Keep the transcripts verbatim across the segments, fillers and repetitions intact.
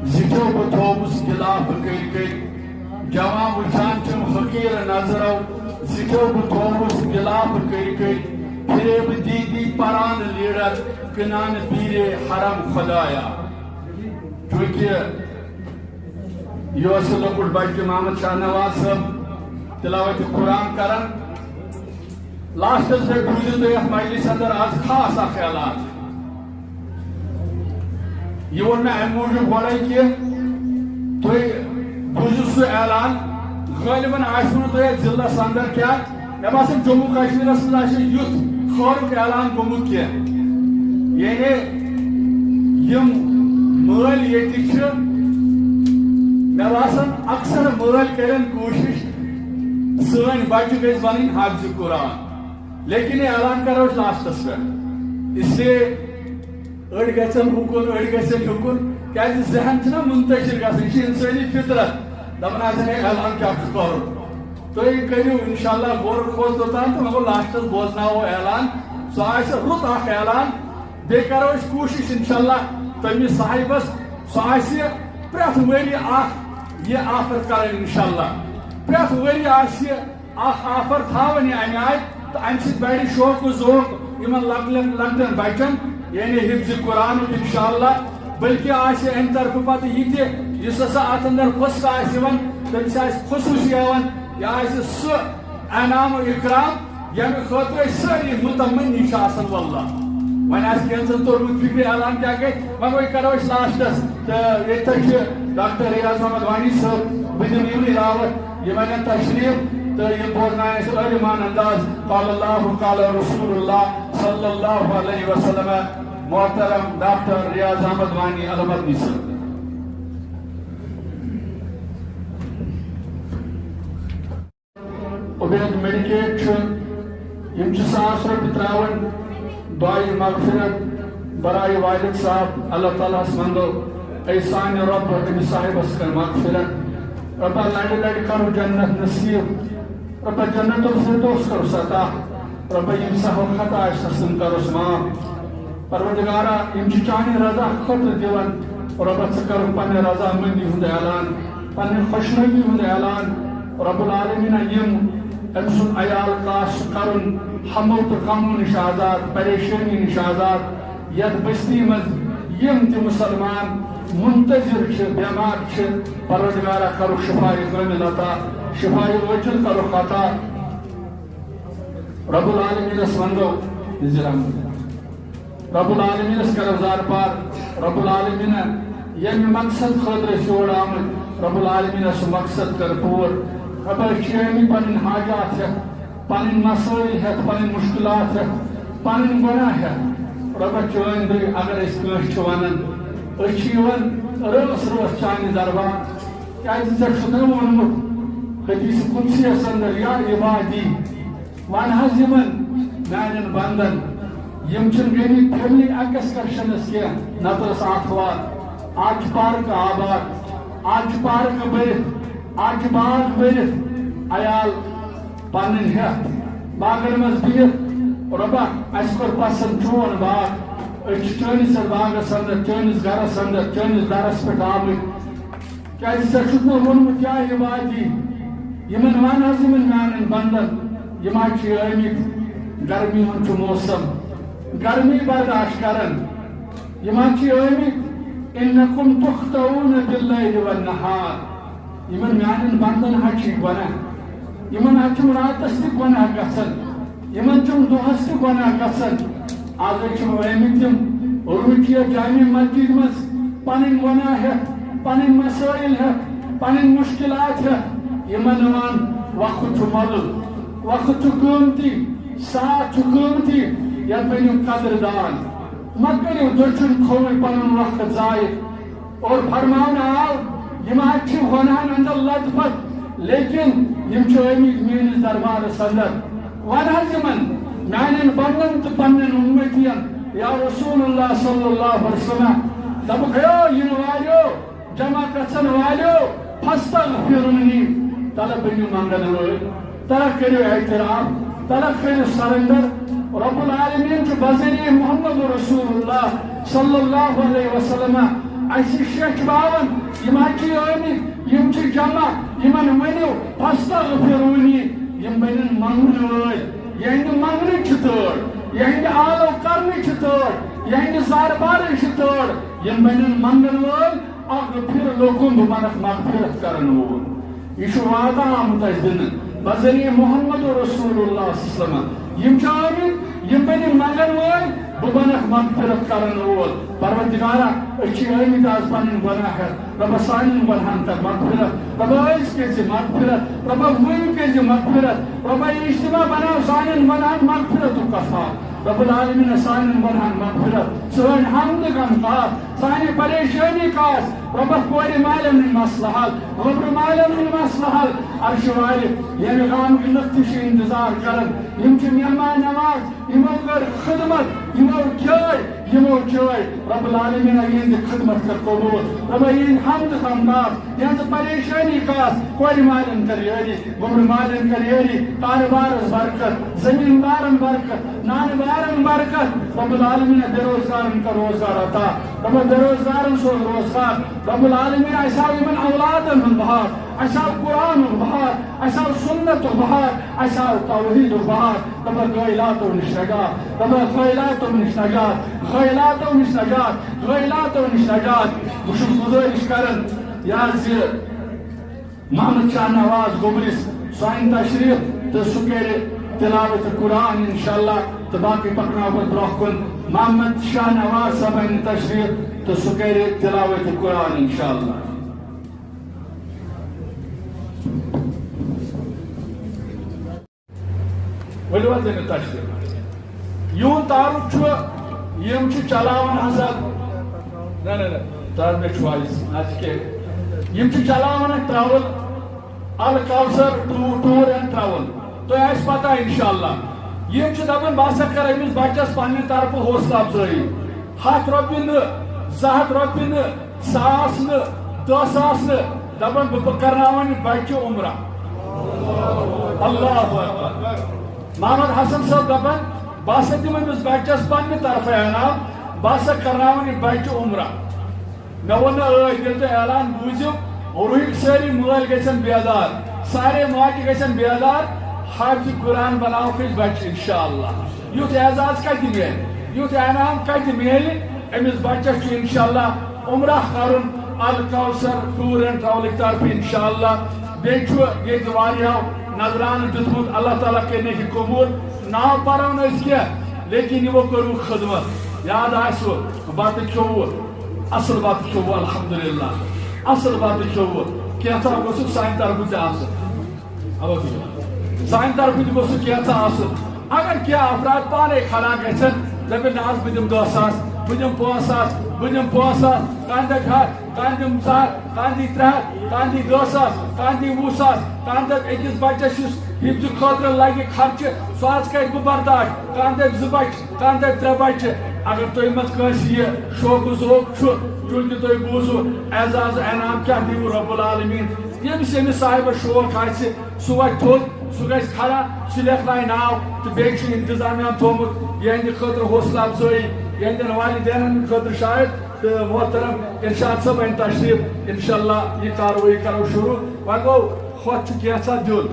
زِٹھیو بہٕ تھووُس غِلافہٕ کٔرۍ کٔرۍ، جوان وٕچھان چھِم فقیٖر نظرو۔ زِٹھیو بہٕ تھووُس غِلافہٕ کٔرۍ کٔرۍ، فریبہٕ دی دی پران لیڈر، کٕنان پیٖرے حرم خدایا۔ چونکہ یہِ اوس لۄکُٹ بچہِ محمد شاہ نواز صٲب تلاوت قرآن کران۔ لاسٹس پٮ۪ٹھ بوٗزِو تُہۍ یَتھ مجلسہِ اندر آز خاص اکھ اعلان۔ یہِ ووٚن مےٚ اَمہِ موٗجوٗب گۄڈَے کہِ تُہۍ بوٗزِو سُہ اعلان۔ غٲلباً آسِوٕ نہٕ تۄہہِ یَتھ ضلعس اندر کیٛاہ، مےٚ باسان جموں کشمیٖرس منٛز آسہِ یُتھ خٲرُک اعلان گوٚمُت کینٛہہ۔ یعنی یِم مٲلۍ ییٚتہِ چھِ، مےٚ باسان اکثر مٲلۍ کرن کوٗشش سٲنۍ بچہِ گٔژھۍ بنٕنۍ حافظ قرآن، لیکن یہِ اعلان کرو أسۍ لاسٹس پٮ۪ٹھ۔ اس لیے أڑۍ گژھن ہُکُن، أڑۍ گژھن ہیُکُن، کیازِ ذہن چھُنہ منتشر گژھان، یہِ چھِ انسٲنی فطرت۔ دپان آسن، ہے، اعلان کیٛاہ چھُ کرُن؟ تُہۍ کٔرِو انشاءاللہ غور خوض توٚتام تہٕ مگر لاسٹس بوزناوو اعلان، سُہ آسہِ رُت اکھ اعلان۔ بیٚیہِ کرو أسۍ کوٗشش انشاءاللہ تٔمِس صاحبس، سُہ آسہِ پرٛٮ۪تھ ؤری اکھ یہِ آفر کرٕنۍ انشاءاللہ۔ پرٛٮ۪تھ ؤری آسہِ اکھ آفر تھاوٕنۍ یہِ امہِ آیہِ، تہٕ امہِ سۭتۍ بڑِ شوق و ذوق یِمن لۄکٹٮ۪ن لۄکٹٮ۪ن بچن، یعنی حفظ قرآنُک انشاءاللہ۔ بلکہ آسہِ امہِ طرفہٕ پتہٕ یہِ تہِ، یُس ہسا اتھ اندر فسٹ آسہِ یِوان، تٔمِس آسہِ خصوصی یِوان، یہِ آسہِ سُہ انعام و اکرام ییٚمہِ خٲطرٕ أسۍ سٲری متمنی چھِ آسان۔ واللہ وۄنۍ آسہِ کینٛژن توٚرمُت فکرِ اعلان کیٛاہ گژھِ، وۄنۍ وۄنۍ کرو أسۍ لاسٹس۔ تہٕ ییٚتہِ چھِ ڈاکٹر ریاض احمد وانی صٲب، بہٕ دِمہٕ یِمنٕے دعوت، یِم انن تشریف تہٕ یِم بوزناوَن اَسہِ عٲلمانہ انداز قال اللہ قال رسول اللہ صلی اللہ علیہ وسلم۔ محترم ڈاکٹر ریاض احمد وانی المدنی صٲب۔ عبید میڈیکیٹ چھُ، یِم چھِ ساس رۄپیہِ ترٛاوان دعایہِ مغفرت برایہِ والد صاحب۔ اللہ تعالیٰ ہَس منٛگو، اے سانہِ رۄب، أمِس صاحبَس کر مغفرت۔ رۄبا، لَڑِ لَڑِ کَرُن جنت نصیٖب۔ رۄبا، جنت الفردوس کَرُس عطا۔ رۄبا، یِم سہو خطا آسہِ، تِم کَرُس معاف۔ پروردگارا، یِم چھِ چانہِ رضا خٲطرٕ دِوان۔ رۄبا، ژٕ کَرُکھ پننہِ رضامندی ہُنٛد اعلان، پننہِ خۄشنُدی ہُنٛد اعلان۔ رب العالمیٖن، یِم أمۍ سُنٛد عیال خاص چھُ کَرُن ہمو تہٕ غمو نِش آزاد، پریشٲنی نِش آزاد، یَتھ بستی منٛز یِم تہِ مسلمان منتظر چھِ، بیمار چھِ، پروردگارا، کَرُکھ شفایہِ کامل عطا، شفایہِ عاجل کَرُکھ عطا۔ رب العالمیٖنَس وَنو زِ رحمت۔ رب العالمیٖنَس کَرو زارپار۔ رب العالمیٖن، ییٚمہِ مقصد خٲطرٕ أسۍ یور آمٕتۍ، رب العالمیٖن، سُہ مقصد کَر پوٗرٕ۔ رب، أسۍ چھِ آمٕتۍ پَنٕنۍ حاجات ہٮ۪تھ، پَنٕنۍ مسٲیِل ہٮ۪تھ، پَنٕنۍ مُشکلات ہٮ۪تھ، پَنٕنۍ گۄناہ ہٮ۪تھ۔ رب، چٲنۍ دٔے اگر أسۍ کٲنٛسہِ چھِ وَنان، أسۍ چھِ یِوان رٲژ رٲژ چانہِ دربار، کیٛازِ ژےٚ چھُتھ نہٕ ووٚنمُت حدیث قدسیَس اندر، یا عبادی، وَن حظ یِمن میانٮ۪ن بندن، یِم چھِنہٕ گٔمٕتۍ فیملی ایکسکرشنس کینٛہہ، نتہٕ ٲس آتھوار، آز چھِ پارکہٕ آباد، آز چھِ پارکہٕ بٔرِتھ، آز چھِ باغ بٔرِتھ، عیال پنٕنۍ ہٮ۪تھ باغن منٛز بِہِتھ، رۄبا، اَسہِ کوٚر پسند چون باغ، أسۍ چھِ چٲنِس یَتھ باغس اندر، چٲنِس گرس اندر، چٲنِس درس پٮ۪ٹھ آمٕتۍ۔ کیازِ ژےٚ چھُتھ نہٕ ووٚنمُت، یا عبادی، یِمن وَن حظ یِمن میانٮ۪ن بندن، یِم حظ چھِ آمٕتۍ، گرمی ہُنٛد چھُ موسم، گرمی برداشت کران، یِم حظ چھِ آمٕتۍ، انکم تختون باللیل والنہار، یِمن میانٮ۪ن بندن حظ چھِ گۄناہ، یِمن حظ چھُم راتس تہِ گۄناہ گژھان، یِمن چھُم دۄہس تہِ گۄناہ گژھان۔ از حظ چھِ آمٕتۍ تِم روٗچی جامع مسجد منٛز پنٕنۍ گۄناہ ہٮ۪تھ، پنٕنۍ مسٲیل ہٮ۪تھ، پنٕنۍ مشکلات ہٮ۪تھ۔ یِمن وَن، وقت چھُ مۄلُل، وقت چھُ قۭمتی، ساتھ چھُ قۭمتی، یتھ بٔنِو قدردان۔ مہ کٔرِو دٔچھُن کھووٕرۍ پنُن وقت ضایع۔ اور فرماونہٕ آو، یِم حظ چھِ گۄناہن اندر لت پتھ، لیکن یِم چھِ آمٕتۍ میٲنِس دربارس اندر۔ وَن حظ یِمن، میانٮ۪ن بندن تہٕ پننٮ۪ن اُمتین، یا رسول اللہ صلی اللہ علیہ وسلم، دپُکھ، ہے یِنہٕ والیو، جمع گژھن والیو، فاستغفرونی، تلہٕ بٔنِو منگن وٲلۍ۔ تلہٕ کٔرِو اعتراف، تلہٕ کٔرِو سرنڈر۔ رب العالمین چھُ بذریعہ محمد رسول اللہ صلی اللہ علیہ وسلم اَسہِ شیٚچھ باوَن، یِم حظ چھِ ٲمٕتۍ، یِم چھِ جمع، یِمَن ؤنِو، "فاستغفرونی"، یِم بَنَن منٛگَن وٲلۍ، یِہِنٛدِ منٛگنٕچ چھِ تٲر، یِہِنٛدِ آلو کَرنٕچ چھِ تٲر، یِہِنٛدِ زارٕ بارٕچ چھِ تٲر، یِم بَنَن منٛگَن وٲلۍ، "اغفر لکم"، بہٕ بَنَکھ مغفرت کَرَن وول۔ یہِ چھُ وعدٕ آمُت اَسہِ دِنہٕ بذریعہ محمد رسول اللہ صلی اللہ علیہ وسلم۔ یِم چھِ آمٕتۍ، یِم بَنہِ منٛگَن وٲلۍ، بہٕ بَنَکھ مغفرت کَرَن وول۔ پروردگارا، أسۍ چھِ آمٕتۍ آز پَنٕنۍ گۄناہ ہٮ۪تھ۔ رۄبہ، سانٮ۪ن گۄناہَن کَر مغفرت۔ رۄبہ، أسۍ کٔرۍ زِ مغفرت۔ رۄبہ، وۄنۍ کٔرۍ زِ مغفرت۔ رۄبہ، یہِ اجتماع بَناو سانٮ۪ن گۄناہَن مغفرتُک کفارٕ۔ رب العالمین، سانٮ۪ن گۄناہَن مغفرت، سٲنۍ ہم تہٕ غم کاس، سانہِ پریشٲنی کاس۔ رۄبہ، کورِ مالٮ۪ن ہٕنٛدۍ مسلہٕ حل، گوٚبرِ مالٮ۪ن ہٕنٛدۍ مسلہٕ حل۔ عرشہِ والہِ، ییٚمہِ گامٕکۍ لُکھ تہِ چھِ انتظار کران، یِم چھِ مہمان نواز، یِمو کٔر خدمت، یِمو کھیٲے، یِمو چٲے۔ رب العالمین، یِہنٛزِ خدمت کر قبول۔ رۄبہ، یِہنٛدۍ ہم تہٕ غم کاس، یِہنٛزٕ پریشٲنی کاس، کورِ مالٮ۪ن کر یٲری۔ گوٚبرِ مالٮ۪ن کر یٲری، کارٕبارس برکت، زٔمیٖندارن برکت، نانہٕ وارن برکت۔ رب العالمین، بے روزگارن کر روزگار عطا۔ رب بے روزگارن سوز روزگار۔ رب العالمین، اَسہِ آو یِمن اولادن ہُنٛد بہار، اَسہِ آو قرآنُک بہار، اَسہِ آو سُنتُک بہار، اَسہِ آو توحیٖدُک بہار۔ رب غٲیلاتو نِش نجات، رب غٲیلاتو نِش نجات، غٲیلاتو نِش نجات، غٲیلاتو نِش نجات۔ بہٕ چھُس گُزٲرِش کران، یہِ حظ یہِ محمد شاہ نواز گوٚبرِس سُہ اَنہِ تشریٖف تہٕ سُہ کَرِ تلاوت قرآن انشاءاللہ، تہٕ باقٕے پَکناوو پَتہٕ برٛونٛہہ کُن۔ محمد شاہ نواز صٲب اَنہِ تشریٖف تہٕ سُہ کَرِ تلاوت قرآن انشاءاللہ۔ ؤلِو حظ أمِس تشریٖف۔ یِہُنٛد تعارُف چھُ، یِم چھِ چلاوان ہسا، نہ، نہ، نہ، تَتھ مےٚ چھُ آز، نہ چھِ کینٛہہ۔ یِم چھِ چلاوان اَتہِ travel، الکوثر ٹو-، tour and travel۔ تۄہہِ آسہِ پتہ انشاءاللہ۔ یِم چھِ دَپان، بہٕ ہسا کَرٕ أمِس بَچَس پنٛنہِ طرفہٕ حوصلہٕ افزٲیی۔ ہَتھ رۄپیہِ نہٕ، زٕ ہَتھ رۄپیہِ نہٕ، ساس نہٕ، دَہ ساس نہٕ، دَپان بہٕ، بہٕ کرناوَن یہِ بَچہِ عمرہ۔ اللہ اکبر۔ محمد حسن صٲب دَپان، بہٕ ہسا دِمہٕ أمِس بَچَس پنٛنہِ طرفہٕ انعام، بہٕ ہسا کرناوَن یہِ بَچہِ عمرہ۔ مےٚ ووٚن نہٕ ٲدۍ، ییٚلہِ تُہۍ اعلان بوٗزِو، روٗہٕکۍ سٲری مٲلۍ گژھن بیدار، سارے ماجہِ گژھن بیدار، حافظ قرآن بناوکھ أسۍ بَچہِ انشاءاللہ۔ یُتھ اعزاز کَتہِ میلہِ، یُتھ انعام کَتہِ میلہِ؟ أمِس بَچَس چھُ انشاءاللہ عمرہ کَرُن الکوثر ٹور اینڈ ٹریولٕکۍ طرفہٕ انشاءاللہ۔ بیٚیہِ چھُ ییٚتہِ واریاہو نذرانہٕ دیُتمُت، اللہ تعالیٰ کٔرِنَکھ یہِ قبوٗل۔ ناو پَرو نہٕ أسۍ کینٛہہ، لیکن یِمو کوٚرمُت خدمت۔ یاد آسِوٕ، بَتہٕ کھیوٚوُ، اَصٕل بَتہٕ کھیوٚوُ، الحمدللہ۔ اَصٕل بَتہٕ کھیوٚوُ، کینٛژھا گوٚژھُکھ سانہِ طرفہٕ تہِ آسُن۔ اَوا بِلکُل۔ سانہِ طرفہٕ تہِ گوٚژھ سُہ کینٛژھا آسُن۔ اگر کینٛہہ افراد پانے کھڑا گژھن، دَپن، "نہ حظ، بہٕ دِمہٕ دَہ ساس، بہٕ دِمہٕ پانٛژھ ساس، بہٕ دِمہٕ پانٛژھ ساس"، کانٛہہ دَپہِ، "ہتھ"، کانٛہہ دِمہٕ زٕ ہتھ، کانٛہہ دی ترٛےٚ ہتھ، کانٛہہ دی وُہ ساس، کانٛہہ دَپہِ، "أکِس بَچَس یُس حفظہٕ خٲطرٕ لَگہِ خرچہٕ، سُہ حظ کَرٕ بہٕ برداش"، کانٛہہ دَپہِ، "زٕ بَچہِ"، کانٛہہ دَپہِ، "ترٛےٚ بَچہِ"۔ اگر تۄہہِ منٛز کٲنٛسہِ یہِ شوقہٕ ذوق چھُ، چوٗنٛکہِ تۄہہِ بوٗزوُ اعزاز انعام کیٛاہ دِیِو رب العالمین، ییٚمِس ییٚمِس صاحبَس شوق آسہِ، سُہ وَتھِ تھوٚد، سُہ گژھِ کھڑا، سُہ لیکھنایہِ ناو، تہٕ بیٚیہِ چھُ انتظامیہ تھوٚومُت یِہنٛدِ خٲطرٕ حوصلہٕ افزٲیی، یِہنٛدٮ۪ن والدینن خٲطرٕ شاید، تہٕ محترم ارشاد صٲب اَنہِ تشریٖف، انشاءاللہ یہِ کاروٲیی کرو شروع۔ وۄنۍ گوٚو، ہۄتھ چھُ کینٛژھا دیُن،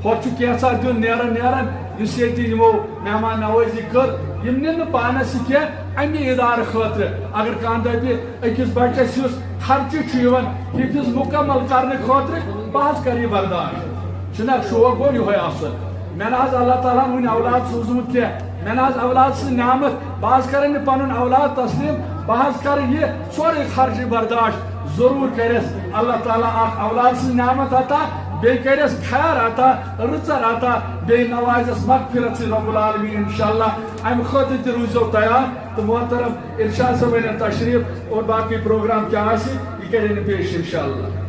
ہۄتھ چھُ کینٛژھا دیُن نیران نیران، یُس ییٚتہِ یِمو مہمان نوٲزی کٔر، یِم نِن نہٕ پانس یہِ کینٛہہ، اَمی ادارٕ خٲطرٕ۔ اگر کانٛہہ دَپہِ، أکِس بَچَس یُس خرچہٕ چھُ یِوان حفظ مُکمل کرنہٕ خٲطرٕ، بہٕ حظ کرٕ یہِ برداشت۔ چھُنہ شوق گوٚو یِہوٚے آسُن۔ مےٚ نہ حظ اللہ تعالیٰ ہن وٕنہِ اولاد سوٗزمُت کینٛہہ، مےٚ نہ حظ اولاد سٕنٛز نعمت، بہٕ حظ کرٕ نہٕ پنُن اولاد تسلیٖم، بہٕ حظ کرٕ یہِ سورُے خرچہٕ برداشت۔ ضروٗر کرٮ۪س اللہ تعالیٰ اکھ اولاد سٕنٛز نعمت عطا، بیٚیہِ کرٮ۪س خیر عطا، رٕژر عطا، بیٚیہِ نوازٮ۪س مغفرت سۭتۍ رب العالمین انشاءاللہ۔ امہِ خٲطرٕ تہِ روٗزیو تیار۔ تہٕ محترم ارشاد صٲب أنِن تشریٖف اور باقٕے پروگرام کیٛاہ آسہِ، یہِ کَرِ أمۍ پیش انشاءاللہ۔